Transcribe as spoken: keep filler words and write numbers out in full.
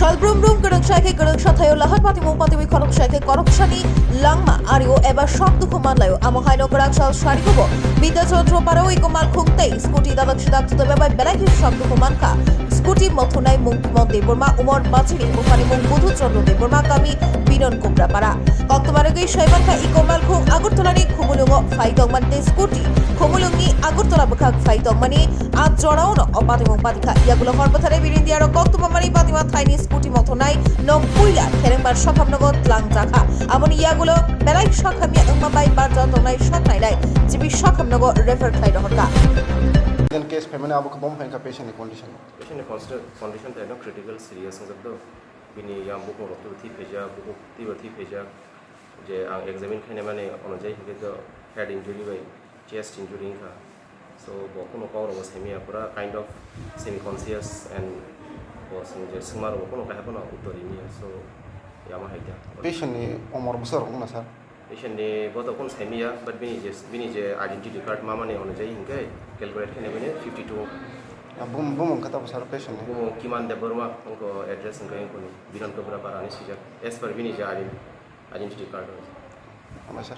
Salbrum brum kwrwngsa khe kwrwngsa thaio lahar patimung patimwi khoroksa khe khoroksani langma ario eba sok dukhu manlaio. Amo haino kwrak sal sari kubo Bidya Chandra Parao iko malkhung tei scooty dadak sidak thutube bai belai khe sok dukhu mankha. Scooty mothunai mung Timon Debbarma, umor bachini buphani mung Budhu Chandra Debbarma, kami Binon Kubrapara. Koktwma rwgwi saimankha iko malkhung Agartala ni Khumulungo phai tongmani tei scooty Khumulungni Agartala bwkhak phai tongmani a joraono o patimung patikha. Yagulo hor bwthare Birindiaro koktwma mani patima thaini scooty mothonai nok puila Kherengbar Sokhamnogo tlangjakha. Amoni yagulo belai sokhamya wngma bai barja tongnai soknailai G B Sokhamnogo refer khlai rohorkha. Then case phaimani abo khe bom phaikha patient ni condition. Patient ni consti-, condition tai no critical serious wngjak do. Bini yang bukung rok twi thwi phaijak, bukung twi ba thwi phaijak. Je ang examine khainai mani onojai hwnkhe to head injury bai chest injury wngkha. So bo kuno kok rok bo saimanya, pura kind of semi conscious and bo swng je swngma rok bo kuno kaiha phano uttor rimya. So yama hai khe. Patient ni umor bwswk rok wngna sir? Patient ni bo to kun saimanya, but bini je, bini je identity card mamani onojai hwnkhe calculate khainai mani fifty two. Ah, bum-, bumung khe tabo sir patient ni? Bumung Kiman Debbarma, wngkha address wngkha wngkha ni Binon Kubrapara ni swijak. As per bini je ident-, identity card. Hambai sir.